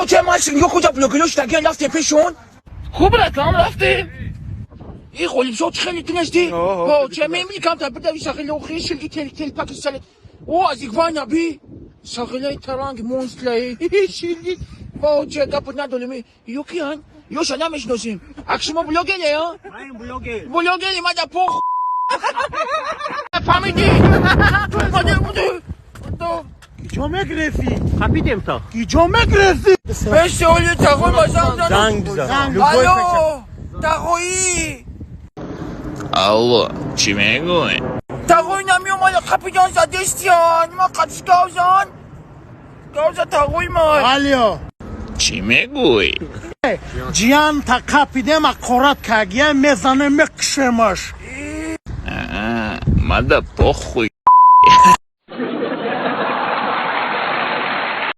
О, че мальчик, нигоҳ, куҷа блогерё шудагиан, рафтем пешон. Хуб, братан, рафтем. И Ғолибшоҳ, чӣ хеле тунести? О, че мемини, камтар бидави, шағили охи шилги телпаки сали. О, аз игвай наби. Шағилаи таранг монстлаи. Шилги. О, че гапот надолем. Ё киян? Ёша намешиносем. Ак шумо блогере, а? Блогер. Блогери, мада пох. Фаҳмидӣ? Буду, буду. Буду. Киҷо мегирифӣ? Қапидем то. Киҷо мегирифӣ? Беши оли тағой базан. Занг бизан. Алло, тағоӣ. Алло, чӣ мегӯӣ? Тағои намеомада, қапидан задестиян. Ма қатиш гавзан. Гавза, тағои ман. Алло. Чӣ мегӯӣ? Ҷиян та қапидем, ақорат кагия, мезанем, мекушемаш. Мада похуй.